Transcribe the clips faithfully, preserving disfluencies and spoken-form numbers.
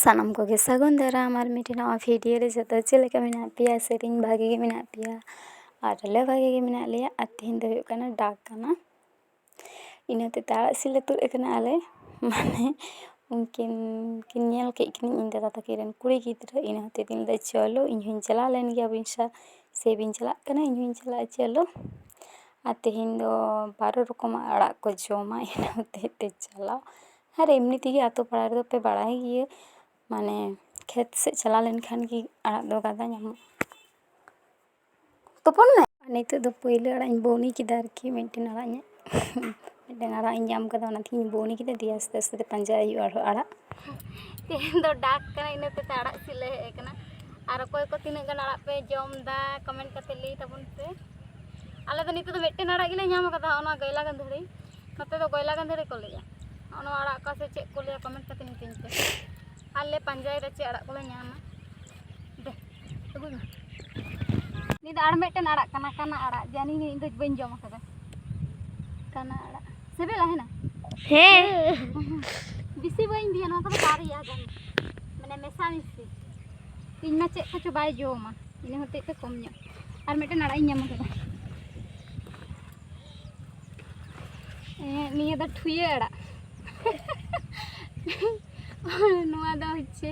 ᱥᱟᱱᱟᱢ ᱠᱚᱜᱮ ᱥᱟᱹᱜᱩᱱ ᱫᱟᱨᱟᱢ ᱟᱨ ᱢᱤᱫᱴᱮᱱ ᱱᱟᱣᱟ ᱵᱷᱤᱰᱤᱭᱳ ᱨᱮ᱾ ᱡᱚᱛᱚ ᱪᱮᱫ ᱞᱮᱠᱟ ᱢᱮᱱᱟᱜ ᱯᱮᱭᱟ? ᱥᱮᱨᱮᱧ ᱵᱷᱟᱜᱮ ᱜᱮ ᱢᱮᱱᱟᱜ ᱯᱮᱭᱟ ᱟᱨ ᱟᱞᱮ ᱵᱷᱟᱜᱮ ᱜᱮ ᱢᱮᱱᱟᱜ ᱞᱮᱭᱟ᱾ ᱟᱨ ᱛᱮᱦᱮᱧ ᱫᱚ ᱦᱩᱭᱩᱜ ᱠᱟᱱᱟ ᱰᱟᱠ ᱠᱟᱱᱟ᱾ ᱤᱱᱟᱹ ᱦᱚᱛᱮᱡ ᱛᱮ ᱟᱲᱟᱜ ᱥᱤᱫ ᱞᱮ ᱛᱩᱫ ᱟᱠᱟᱱᱟ ᱟᱞᱮ᱾ ᱢᱟᱱᱮ ᱩᱱᱠᱤᱱ ᱠᱤᱱ ᱧᱮᱞ ᱠᱮᱫ ᱠᱤᱱᱟᱹᱧ ᱤᱧ ᱫᱟᱫᱟ ᱛᱟᱹᱠᱤᱱ ᱨᱮᱱ ᱠᱩᱲᱤ ᱜᱤᱫᱽᱨᱟᱹ᱾ ᱤᱱᱟᱹ ᱦᱚᱛᱮᱡ ᱛᱮ ᱤᱧ ᱞᱟᱹᱭᱫᱟ, "ᱪᱚᱞᱚ, ᱤᱧ ᱦᱚᱸᱧ ᱪᱟᱞᱟᱣ ᱞᱮᱱ ᱜᱮ ᱟᱹᱵᱤᱱ ᱥᱟᱶ, ᱥᱮ ᱵᱤᱱ ᱪᱟᱞᱟᱜ ᱠᱟᱱᱟ, ᱤᱧ ᱦᱚᱸᱧ ᱪᱟᱞᱟᱜᱼᱟ, ᱪᱚᱞᱚ᱾" ᱟᱨ ᱛᱮᱦᱮᱧ ᱫᱚ ᱵᱟᱨᱚ ᱨᱚᱠᱚᱢᱟᱜ ᱟᱲᱟᱜ ᱠᱚ ᱡᱚᱢᱟ, ᱤᱱᱟᱹ ᱦᱚᱛᱮᱡ ᱛᱮ ᱪᱟᱞᱟᱣ᱾ ᱟᱨ ᱮᱢᱱᱤ ᱛᱮᱜᱮ ᱟᱛᱳ ᱯᱟᱲᱟ ᱨᱮᱫᱚ ᱯᱮ ᱵᱟᱲᱟᱭ ᱜᱮᱭᱟ, ᱢᱟᱱᱮ ᱠᱷᱮᱛ ᱥᱮᱫ ᱪᱟᱞᱟᱣ ᱞᱮᱱᱠᱷᱟᱱ ᱜᱮ ᱟᱲᱟᱜ ᱫᱚ ᱜᱟᱫᱟ ᱧᱟᱢᱚᱜᱼᱟ᱾ ᱛᱩᱯᱩᱱ ᱢᱮ᱾ ᱟᱨ ᱱᱤᱛᱚᱜ ᱫᱚ ᱯᱳᱭᱞᱳ ᱟᱲᱟᱜ ᱤᱧ ᱵᱚᱱᱤ ᱠᱮᱫᱟ ᱟᱨᱠᱤ, ᱢᱤᱫᱴᱮᱱ ᱟᱲᱟᱜ ᱤᱧ, ᱢᱤᱫᱴᱮᱱ ᱟᱲᱟᱜ ᱤᱧ ᱧᱟᱢ ᱠᱟᱫᱟ, ᱚᱱᱟᱛᱮᱧ ᱵᱚᱱᱤ ᱠᱮᱫᱟ᱾ ᱫᱤᱭᱮ ᱟᱥᱛᱮ ᱟᱥᱛᱮ ᱛᱮ ᱯᱟᱸᱡᱟ ᱦᱩᱭᱩᱜᱼᱟ ᱟᱨᱦᱚᱸ ᱟᱲᱟᱜ᱾ ᱛᱮᱦᱮᱧ ᱫᱚ ᱰᱟᱠ ᱠᱟᱱᱟ, ᱤᱱᱟᱹ ᱛᱮ ᱟᱲᱟᱜ ᱥᱤᱫ ᱞᱮ ᱦᱮᱡ ᱟᱠᱟᱱᱟ᱾ ᱟᱨ ᱚᱠᱚᱭ ᱠᱚ ᱛᱤᱱᱟᱹᱜ ᱜᱟᱱ ᱟᱲᱟᱜ ᱯᱮ ᱡᱚᱢ ᱫᱟ, ᱠᱚᱢᱮᱱᱴ ᱠᱟᱛᱮ ᱞᱟᱹᱭ ᱛᱟᱵᱚᱱ ᱯᱮ᱾ ᱟᱞᱮ ᱫᱚ ᱱᱤᱛᱚᱜ ᱫᱚ ᱢᱤᱫᱴᱮᱱ ᱟᱲᱟᱜ ᱜᱮᱞᱮ ᱧᱟᱢ ᱠᱟᱫᱟ, ᱚᱱᱟ ᱜᱚᱭᱞᱟ ᱜᱟᱹᱫᱷᱟᱹᱨᱤ᱾ ᱱᱚᱛᱮ ᱫᱚ ᱜᱚᱭᱞᱟ ᱜᱟᱹᱫᱷᱟᱹᱨᱤ ᱠᱚ ᱞᱟᱹᱭᱟ, ᱚᱱᱟ ᱟᱲᱟᱜ ᱚᱠᱟ ᱥᱮ ᱪᱮᱫ ᱠᱚ ᱞᱟᱹᱭᱟ, ᱠᱚᱢᱮᱱᱴ ᱠᱟᱛᱮ ᱢᱤᱛᱟᱹᱧ ᱯᱮ᱾ ᱟᱨ ᱞᱮ ᱯᱟᱸᱡᱟᱭᱮᱫᱟ ᱪᱮᱫ ᱟᱲᱟᱜ ᱠᱚᱞᱮ ᱧᱟᱢᱟ᱾ ᱫᱮ, ᱟᱹᱜᱩᱭ ᱢᱮ᱾ ᱱᱤᱭᱟᱹ ᱫᱚ ᱟᱨ ᱢᱤᱫᱴᱮᱱ ᱟᱲᱟᱜ ᱠᱟᱱᱟ, ᱠᱟᱱᱟ ᱟᱲᱟᱜ᱾ ᱡᱟᱹᱱᱤ ᱤᱧ ᱫᱚ ᱵᱟᱹᱧ ᱡᱚᱢ ᱟᱠᱟᱫᱟ᱾ ᱠᱟᱱᱟ ᱟᱲᱟᱜ ᱥᱤᱵᱤᱞᱟ, ᱦᱮᱱᱟ? ᱦᱮᱸ᱾ ᱵᱮᱥᱤ ᱵᱟᱹᱧ ᱤᱫᱤᱭᱟ, ᱱᱚᱣᱟ ᱠᱚᱫᱚ ᱵᱟᱨᱭᱟ ᱜᱟᱱ, ᱢᱟᱱᱮ ᱢᱮᱥᱟ ᱢᱤᱥᱤ᱾ ᱤᱧ ᱢᱟ ᱪᱮᱫ ᱠᱚᱪᱚ ᱵᱟᱭ ᱡᱚᱢᱟ, ᱤᱱᱟᱹ ᱦᱚᱛᱮᱡ ᱛᱮ ᱠᱚᱢ ᱧᱚᱜ᱾ ᱟᱨ ᱢᱤᱫᱴᱮᱱ ᱟᱲᱟᱜ ᱤᱧ ᱧᱟᱢ ᱟᱠᱟᱫᱟ᱾ ᱮᱸ, ᱱᱤᱭᱟᱹ ᱫᱚ ᱴᱷᱩᱭᱟᱹ ᱟᱲᱟᱜ᱾ ᱱᱚᱣᱟ ᱫᱚ ᱦᱚᱪᱪᱷᱮ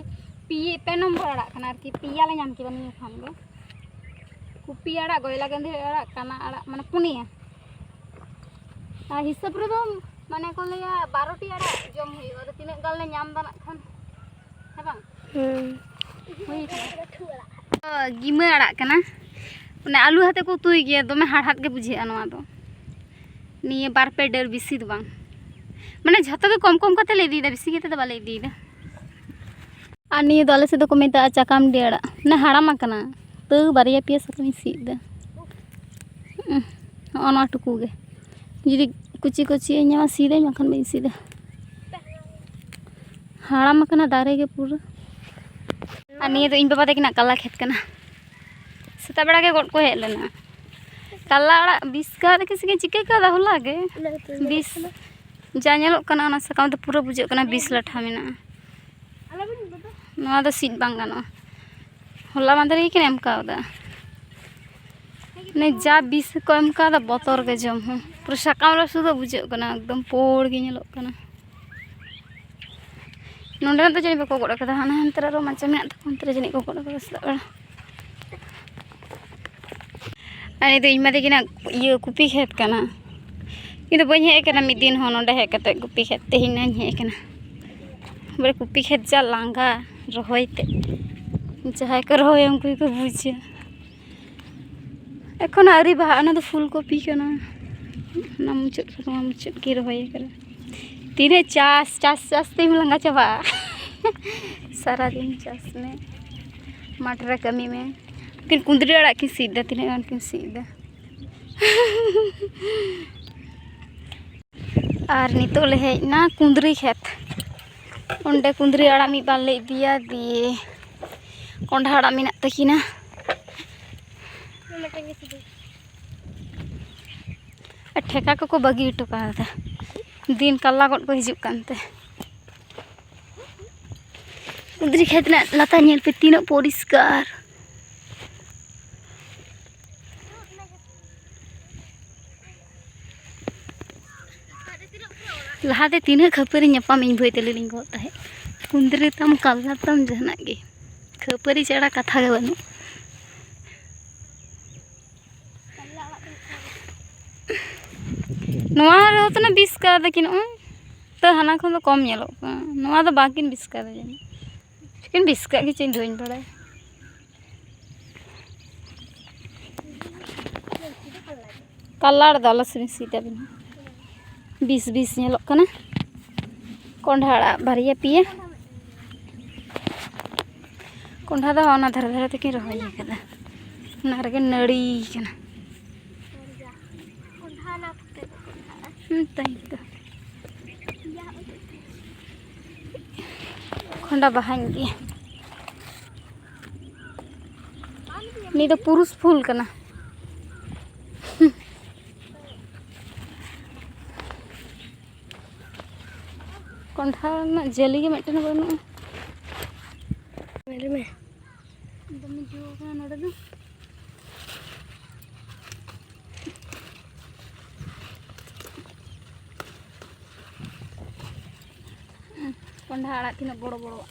ᱯᱮ, ᱯᱮ ᱱᱚᱢᱵᱚᱨ ᱟᱲᱟᱜ ᱠᱟᱱᱟ ᱟᱨᱠᱤ, ᱯᱮᱭᱟ ᱞᱮ ᱧᱟᱢ ᱠᱮᱫᱟ ᱱᱤᱭᱟᱹ ᱠᱷᱟᱱ ᱫᱚ᱾ ᱠᱩᱯᱤ ᱟᱲᱟᱜ, ᱜᱚᱭᱞᱟ ᱜᱟᱹᱫᱷᱟᱹᱨᱤ ᱟᱲᱟᱜ, ᱠᱟᱱᱟ ᱟᱲᱟᱜ, ᱢᱟᱱᱮ ᱯᱩᱱᱭᱟ᱾ ᱟᱨ ᱦᱤᱥᱟᱹᱵ ᱨᱮᱫᱚ ᱢᱟᱱᱮ ᱠᱚ ᱞᱟᱹᱭᱟ ᱵᱟᱨᱚ ᱴᱤ ᱟᱲᱟᱜ ᱡᱚᱢ ᱦᱩᱭᱩᱜᱼᱟ, ᱟᱫᱚ ᱛᱤᱱᱟᱹᱜ ᱜᱟᱱ ᱞᱮ ᱧᱟᱢ ᱮᱫᱟ ᱱᱟᱜ ᱠᱷᱟᱱ, ᱦᱮᱸ ᱵᱟᱝ? ᱦᱩᱸ᱾ ᱦᱩᱭ ᱠᱟᱱᱟ᱾ ᱛᱚ, ᱜᱤᱢᱟᱹ ᱟᱲᱟᱜ ᱠᱟᱱᱟ, ᱚᱱᱮ ᱟᱹᱞᱩ ᱟᱛᱮ ᱠᱚ ᱩᱛᱩᱭ ᱜᱮᱭᱟ, ᱫᱚᱢᱮ ᱦᱟᱲᱦᱟᱫ ᱜᱮ ᱵᱩᱡᱷᱟᱹᱜᱼᱟ ᱱᱚᱣᱟ ᱫᱚ᱾ ᱱᱤᱭᱟᱹ ᱵᱟᱨ ᱯᱮ ᱰᱟᱹᱨ, ᱵᱮᱥᱤ ᱫᱚ ᱵᱟᱝ, ᱢᱟᱱᱮ ᱡᱷᱚᱛᱚ ᱜᱮ ᱠᱚᱢ ᱠᱚᱢ ᱠᱟᱛᱮ ᱞᱮ ᱤᱫᱤᱭᱮᱫᱟ, ᱵᱮᱥᱤ ᱠᱟᱛᱮ ᱫᱚ ᱵᱟᱞᱮ ᱤᱫᱤᱭᱮᱫᱟ᱾ ᱟᱨ ᱱᱤᱭᱟᱹ ᱫᱚ ᱟᱞᱮ ᱥᱮᱫ ᱫᱚᱠᱚ ᱢᱮᱛᱟᱜᱼᱟ ᱪᱟᱠᱟᱢᱰᱤ ᱟᱲᱟᱜ, ᱢᱟᱱᱮ ᱦᱟᱲᱟᱢ ᱟᱠᱟᱱᱟ, ᱛᱟᱹᱣ ᱵᱟᱨᱭᱟ ᱯᱮᱭᱟ ᱥᱟᱠᱟᱢ ᱤᱧ ᱥᱤᱫ ᱮᱫᱟ᱾ ᱦᱩᱸ, ᱱᱚᱜᱼᱚ ᱱᱚᱣᱟ ᱴᱩᱠᱩ ᱜᱮ, ᱡᱩᱫᱤ ᱠᱩᱪᱤ ᱠᱩᱪᱤ ᱤᱧ ᱧᱟᱢᱟ ᱥᱤᱫᱟᱹᱧ, ᱵᱟᱝᱠᱷᱟᱱ ᱵᱟᱹᱧ ᱥᱤᱫᱟ᱾ ᱦᱟᱲᱟᱢ ᱟᱠᱟᱱᱟ ᱫᱟᱨᱮ ᱜᱮ ᱯᱩᱨᱟᱹ᱾ ᱟᱨ ᱱᱤᱭᱟᱹ ᱫᱚ ᱤᱧ ᱵᱟᱵᱟ ᱛᱟᱹᱠᱤᱱᱟᱜ ᱠᱟᱞᱞᱟ ᱠᱷᱮᱛ ᱠᱟᱱᱟ᱾ ᱥᱮᱛᱟᱜ ᱵᱮᱲᱟ ᱜᱮ ᱜᱚᱫ ᱠᱚ ᱦᱮᱡ ᱞᱮᱱᱟ᱾ ᱠᱟᱞᱞᱟ ᱟᱲᱟᱜ ᱵᱤᱥ ᱠᱟᱣᱫᱟ ᱠᱤ ᱥᱮ ᱪᱤᱠᱟᱹ ᱠᱟᱣᱫᱟ ᱦᱚᱞᱟ ᱜᱮ? ᱚᱱᱟ ᱜᱮᱛᱚ ᱵᱤᱥ᱾ ᱧᱮᱞᱚᱜ ᱠᱟᱱᱟ᱾ ᱡᱟ ᱧᱮᱞᱚᱜ ᱠᱟᱱᱟ ᱚᱱᱟ ᱥᱟᱠᱟᱢ ᱫᱚ ᱯᱩᱨᱟᱹ ᱵᱩᱡᱷᱟᱹᱜ ᱠᱟᱱᱟ ᱵᱤᱥ ᱞᱟᱴᱷᱟ ᱢᱮᱱᱟᱜᱼᱟ᱾ ᱟᱞᱚᱵᱤᱱ ᱵᱚᱫᱚᱞ᱾ ᱱᱚᱣᱟ ᱫᱚ ᱥᱤᱫ ᱵᱟᱝ ᱜᱟᱱᱚᱜᱼᱟ᱾ ᱦᱚᱞᱟ ᱢᱟᱫᱷᱮᱨ ᱜᱮᱠᱤᱱ ᱮᱢ ᱠᱟᱣᱫᱟ᱾ ᱢᱟᱱᱮ ᱡᱟ ᱵᱤᱥ ᱠᱚ ᱮᱢ ᱠᱟᱣᱫᱟ, ᱵᱚᱛᱚᱨ ᱜᱮ ᱡᱚᱢ ᱦᱚᱸ᱾ ᱯᱩᱨᱟᱹ ᱥᱟᱠᱟᱢ ᱨᱮ ᱥᱩᱫᱷᱟᱹ ᱵᱩᱡᱷᱟᱹᱜ ᱠᱟᱱᱟ, ᱮᱠᱫᱚᱢ ᱯᱳᱲ ᱜᱮ ᱧᱮᱞᱚᱜ ᱠᱟᱱᱟ᱾ ᱱᱚᱸᱰᱮᱱᱟᱜ ᱫᱚ ᱡᱟᱹᱱᱤᱡ ᱵᱟᱠᱚ ᱜᱚᱫ ᱟᱠᱟᱫᱟ, ᱦᱟᱱᱮ ᱦᱟᱱᱛᱮ ᱨᱮ ᱟᱨᱚ ᱢᱟᱪᱟ ᱢᱮᱱᱟᱜ ᱛᱟᱠᱚᱣᱟ, ᱚᱱᱛᱮ ᱨᱮ ᱡᱟᱹᱱᱤᱡ ᱠᱚ ᱜᱚᱫ ᱟᱠᱟᱫᱟ ᱥᱮᱛᱟᱜ ᱵᱮᱲᱟ᱾ ᱟᱨ ᱱᱤᱭᱟᱹ ᱫᱚ ᱤᱧ ᱢᱟ ᱛᱟᱹᱠᱤᱱᱟᱜ ᱤᱭᱟᱹ ᱠᱚᱯᱤ ᱠᱷᱮᱛ ᱠᱟᱱᱟ᱾ ᱤᱧ ᱫᱚ ᱵᱟᱹᱧ ᱦᱮᱡ ᱟᱠᱟᱱᱟ ᱢᱤᱫ ᱫᱤᱱ ᱦᱚᱸ ᱱᱚᱸᱰᱮ ᱦᱮᱡ ᱠᱟᱛᱮ, ᱠᱚᱯᱤ ᱠᱷᱮᱛ ᱛᱮᱦᱮᱧ ᱱᱟᱧ ᱦᱮᱡ ᱟᱠᱟᱱᱟ᱾ ᱵᱚᱞᱮ ᱠᱚᱯᱤ ᱠᱷᱮᱛ ᱡᱟ ᱞᱟᱸᱜᱟ ᱨᱚᱦᱚᱭ ᱛᱮ, ᱡᱟᱦᱟᱸᱭ ᱠᱚ ᱨᱚᱦᱚᱭᱟ ᱩᱱᱠᱩ ᱜᱮᱠᱚ ᱵᱩᱡᱟ᱾ ᱮᱠᱷᱚᱱ ᱟᱹᱣᱨᱤ ᱵᱟᱦᱟᱜᱼᱟ, ᱚᱱᱟ ᱫᱚ ᱯᱷᱩᱞ ᱠᱚᱯᱤ ᱠᱟᱱᱟ᱾ ᱚᱱᱟ ᱢᱩᱪᱟᱹᱫ ᱠᱷᱚᱱ ᱱᱚᱣᱟ ᱢᱩᱪᱟᱹᱫ ᱜᱮ ᱨᱚᱦᱚᱭ ᱠᱟᱱᱟ᱾ ᱛᱤᱱᱟᱹᱜ ᱪᱟᱥ, ᱪᱟᱥ, ᱪᱟᱥ ᱛᱮᱢ ᱞᱟᱸᱜᱟ ᱪᱟᱵᱟᱜᱼᱟ᱾ ᱥᱟᱨᱟᱫᱤᱱ ᱪᱟᱥ ᱢᱮ, ᱢᱟᱴᱷ ᱨᱮ ᱠᱟᱹᱢᱤ ᱢᱮ᱾ ᱩᱱᱠᱤᱱ ᱠᱩᱸᱫᱽᱨᱤ ᱟᱲᱟᱜ ᱠᱤᱱ ᱥᱤᱫ ᱮᱫᱟ, ᱛᱤᱱᱟᱹᱜ ᱜᱟᱱ ᱠᱤᱱ ᱥᱤᱫ ᱮᱫᱟ᱾ ᱟᱨ ᱱᱤᱛᱚᱜ ᱞᱮ ᱦᱮᱡ ᱮᱱᱟ ᱠᱩᱸᱫᱽᱨᱤ ᱠᱷᱮᱛ᱾ ᱚᱸᱰᱮ ᱠᱩᱸᱫᱽᱨᱤ ᱟᱲᱟᱜ ᱢᱤᱫ ᱵᱟᱨ ᱞᱮ ᱤᱫᱤᱭᱟ, ᱫᱤᱭᱮ ᱠᱚᱸᱰᱷᱟ ᱟᱲᱟᱜ ᱢᱮᱱᱟᱜ ᱛᱟᱹᱠᱤᱱᱟ᱾ ᱟᱨ ᱴᱷᱮᱠᱟ ᱠᱚᱠᱚ ᱵᱟᱹᱜᱤ ᱦᱚᱴᱚ ᱠᱟᱣᱫᱟ᱾ ᱫᱤᱱ ᱠᱟᱞᱞᱟ ᱜᱚᱫ ᱠᱚ ᱦᱤᱡᱩᱜ ᱠᱟᱱᱛᱮ᱾ ᱠᱩᱸᱫᱽᱨᱤ ᱠᱷᱮᱛ ᱨᱮᱱᱟᱜ ᱞᱟᱛᱟᱨ ᱧᱮᱞ ᱯᱮ, ᱛᱤᱱᱟᱹᱜ ᱯᱚᱨᱤᱥᱠᱟᱨ᱾ ᱞᱟᱦᱟᱛᱮ ᱛᱤᱱᱟᱹᱜ ᱠᱷᱟᱹᱯᱟᱹᱨᱤ ᱧᱟᱯᱟᱢ ᱤᱧ ᱵᱷᱟᱹᱭ ᱛᱟᱞᱮ ᱞᱤᱧ ᱜᱚᱜ ᱛᱟᱦᱮᱸᱫ, ᱠᱩᱸᱫᱽᱨᱤ ᱛᱟᱢ, ᱠᱟᱞᱞᱟ ᱛᱟᱢ, ᱡᱟᱦᱟᱱᱟᱜ ᱜᱮ᱾ ᱠᱷᱟᱹᱯᱟᱹᱨᱤ ᱪᱷᱟᱲᱟ ᱠᱟᱛᱷᱟ ᱜᱮ ᱵᱟᱹᱱᱩᱜ᱾ ᱱᱚᱣᱟ ᱨᱮᱦᱚᱸ ᱛᱤᱱᱟᱹᱜ ᱵᱤᱥ ᱠᱟᱣᱫᱟ ᱠᱤᱱ ᱱᱚᱜᱼᱚᱭ, ᱛᱚ ᱦᱟᱱᱟ ᱠᱷᱚᱱ ᱫᱚ ᱠᱚᱢ ᱧᱮᱞᱚᱜ ᱠᱟᱱᱟ᱾ ᱱᱚᱣᱟ ᱫᱚ ᱵᱟᱝᱠᱤᱱ ᱵᱤᱥ ᱠᱟᱣᱫᱟ ᱡᱟᱹᱱᱤᱡ, ᱪᱤᱠᱟᱹᱧ ᱵᱤᱥ ᱠᱟᱜ ᱜᱮ ᱪᱚᱧ ᱫᱩᱧ ᱵᱟᱲᱟᱭᱟ᱾ ᱠᱟᱞᱞᱟ ᱫᱚ ᱟᱞᱚ ᱥᱤᱵᱤᱞ ᱥᱤᱫ ᱟᱹᱵᱤᱱ᱾ ᱵᱤᱥ ᱵᱤᱥ ᱧᱮᱞᱚᱜ ᱠᱟᱱᱟ᱾ ᱠᱚᱸᱰᱷᱟ ᱟᱲᱟᱜ ᱵᱟᱨᱭᱟ ᱯᱮᱭᱟ᱾ ᱠᱚᱸᱰᱷᱟ ᱫᱚ ᱚᱱᱟ ᱫᱷᱟᱨᱮ ᱫᱷᱟᱨᱮ ᱛᱮᱠᱤᱱ ᱨᱚᱦᱚᱭ ᱟᱠᱟᱫᱟ, ᱚᱱᱟ ᱨᱮᱜᱮ ᱱᱟᱹᱲᱤ ᱠᱟᱱᱟ᱾ ᱦᱩᱸ, ᱛᱟᱭ ᱛᱚ᱾ ᱠᱚᱸᱰᱷᱟ ᱵᱟᱦᱟᱧ ᱤᱫᱤᱭᱟ᱾ ᱱᱤᱭᱟᱹ ᱫᱚ ᱯᱩᱨᱩᱥ ᱯᱷᱩᱞ ᱠᱟᱱᱟ᱾ ᱠᱚᱸᱰᱷᱟ ᱨᱮᱱᱟᱜ ᱡᱟᱹᱞᱤ ᱜᱮ ᱢᱤᱫᱴᱮᱱ ᱦᱚᱸ ᱵᱟᱹᱱᱩᱜᱼᱟ᱾ ᱧᱮᱞ ᱢᱮ᱾ ᱫᱚᱢᱮ ᱡᱚ ᱠᱟᱱᱟ ᱱᱚᱰᱮ ᱫᱚ᱾ ᱠᱚᱸᱰᱷᱟ ᱟᱲᱟᱜ ᱛᱤᱱᱟᱹᱜ ᱵᱚᱲᱚ ᱵᱚᱲᱚᱣᱟᱜ᱾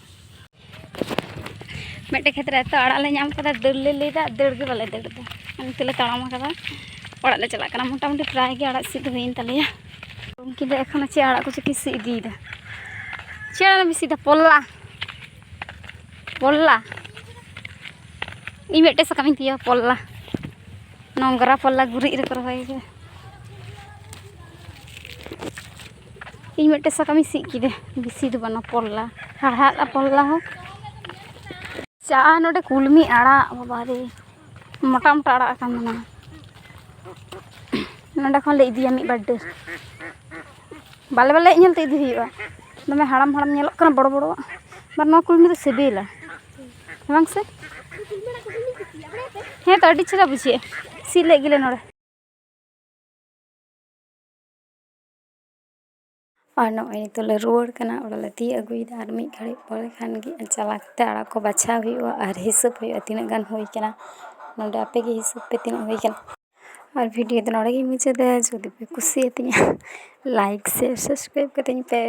ᱢᱤᱫᱴᱮᱡ ᱠᱷᱮᱛ ᱨᱮ ᱮᱛᱚ ᱟᱲᱟᱜ ᱞᱮ ᱧᱟᱢ ᱠᱟᱫᱟ, ᱫᱟᱹᱲ ᱞᱮ ᱞᱟᱹᱭᱫᱟ, ᱫᱟᱹᱲ ᱜᱮ ᱵᱟᱞᱮ ᱫᱟᱹᱲ ᱮᱫᱟ᱾ ᱚᱱᱛᱮ ᱞᱮ ᱛᱟᱲᱟᱢ ᱟᱠᱟᱫᱟ, ᱚᱲᱟᱜ ᱞᱮ ᱪᱟᱞᱟᱜ ᱠᱟᱱᱟ᱾ ᱢᱚᱴᱟᱢᱩᱴᱤ ᱯᱨᱟᱭ ᱜᱮ ᱟᱲᱟᱜ ᱥᱤᱫ ᱦᱩᱭᱮᱱ ᱛᱟᱞᱮᱭᱟ᱾ ᱩᱱᱠᱤᱱ ᱫᱚ ᱮᱠᱷᱚᱱ ᱪᱮᱫ ᱟᱲᱟᱜ ᱠᱚᱪᱚ ᱠᱤᱱ ᱥᱤᱫ ᱤᱫᱤᱭᱮᱫᱟ᱾ ᱪᱮᱫ ᱟᱲᱟᱜ ᱮᱢ ᱥᱤᱫᱟ? ᱯᱚᱞᱞᱟ, ᱯᱚᱞᱞᱟ᱾ ᱤᱧ ᱢᱤᱫᱴᱮᱡ ᱥᱟᱠᱟᱢᱤᱧ ᱛᱤᱭᱟ, ᱯᱚᱞᱞᱟ, ᱱᱚᱝᱨᱟ ᱯᱚᱞᱞᱟ, ᱜᱩᱨᱤᱡ ᱨᱮᱠᱚ ᱨᱚᱦᱚᱭ ᱠᱟᱫᱟ᱾ ᱤᱧ ᱢᱤᱫᱴᱮᱡ ᱥᱟᱠᱟᱢᱤᱧ ᱥᱤᱫ ᱠᱮᱫᱟ, ᱵᱮᱥᱤ ᱫᱚ ᱵᱟᱹᱱᱩᱜ, ᱯᱚᱞᱞᱟ, ᱦᱟᱲᱦᱟᱫ ᱟᱨ ᱯᱚᱞᱞᱟ ᱦᱚᱸ᱾ ᱪᱟ ᱱᱚᱰᱮ ᱠᱩᱞᱢᱤ ᱟᱲᱟᱜ, ᱵᱟᱵᱟ ᱨᱮ, ᱢᱚᱴᱟ ᱢᱚᱴᱟ ᱟᱲᱟᱜ ᱟᱠᱟᱱ ᱢᱮᱱᱟᱜᱼᱟ᱾ ᱱᱚᱰᱮ ᱠᱷᱚᱱ ᱞᱮ ᱤᱫᱤᱭᱟ ᱢᱤᱫ ᱵᱟᱨ ᱰᱟᱹᱨ᱾ ᱵᱟᱞᱮ ᱵᱟᱞᱮ ᱧᱮᱞ ᱛᱮ ᱤᱫᱤ ᱦᱩᱭᱩᱜᱼᱟ᱾ ᱫᱚᱢᱮ ᱦᱟᱲᱟᱢ ᱦᱟᱲᱟᱢ ᱧᱮᱞᱚᱜ ᱠᱟᱱᱟ, ᱵᱚᱲᱚ ᱵᱚᱲᱚ᱾ ᱟᱵᱟᱨ ᱱᱚᱣᱟ ᱠᱩᱞᱢᱤ ᱫᱚ ᱥᱤᱵᱤᱞᱟ, ᱦᱮᱸ ᱵᱟᱝ ᱥᱮ? ᱦᱮᱸ ᱛᱚ, ᱟᱹᱰᱤ ᱪᱮᱦᱨᱟ ᱵᱩᱡᱷᱟᱹᱜᱼᱟ᱾ ᱥᱤᱫ ᱞᱮᱫ ᱜᱮᱞᱮ ᱱᱚᱰᱮ᱾ ᱟᱨ ᱱᱚᱜᱼᱚᱭ ᱱᱤᱛᱚᱜ ᱞᱮ ᱨᱩᱣᱟᱹᱲ ᱠᱟᱱᱟ, ᱚᱲᱟᱜ ᱞᱮ ᱛᱤᱭᱳᱜ ᱟᱹᱜᱩᱭᱮᱫᱟ᱾ ᱟᱨ ᱢᱤᱫ ᱜᱷᱟᱹᱲᱤᱡ ᱯᱚᱨᱮ ᱠᱷᱟᱱ ᱜᱮ ᱪᱟᱞᱟᱣ ᱠᱟᱛᱮ ᱟᱲᱟᱜ ᱠᱚ ᱵᱟᱪᱷᱟᱣ ᱦᱩᱭᱩᱜᱼᱟ ᱟᱨ ᱦᱤᱥᱟᱹᱵ ᱦᱩᱭᱩᱜᱼᱟ ᱛᱤᱱᱟᱹᱜ ᱜᱟᱱ ᱦᱩᱭ ᱠᱟᱱᱟ᱾ ᱱᱚᱰᱮ ᱟᱯᱮ ᱜᱮ ᱦᱤᱥᱟᱹᱵ ᱯᱮ ᱛᱤᱱᱟᱹᱜ ᱦᱩᱭ ᱠᱟᱱᱟ᱾ ᱟᱨ ᱵᱷᱤᱰᱤᱭᱳ ᱫᱚ ᱱᱚᱰᱮ ᱜᱮᱧ ᱢᱩᱪᱟᱹᱫᱟ᱾ ᱡᱩᱫᱤ ᱯᱮ ᱠᱩᱥᱤᱭᱟᱛᱤᱧᱟ, ᱞᱟᱭᱤᱠ, ᱥᱮᱭᱟᱨ, ᱥᱟᱵᱥᱠᱨᱟᱭᱤᱵᱽ ᱠᱟᱹᱛᱤᱧ ᱯᱮ᱾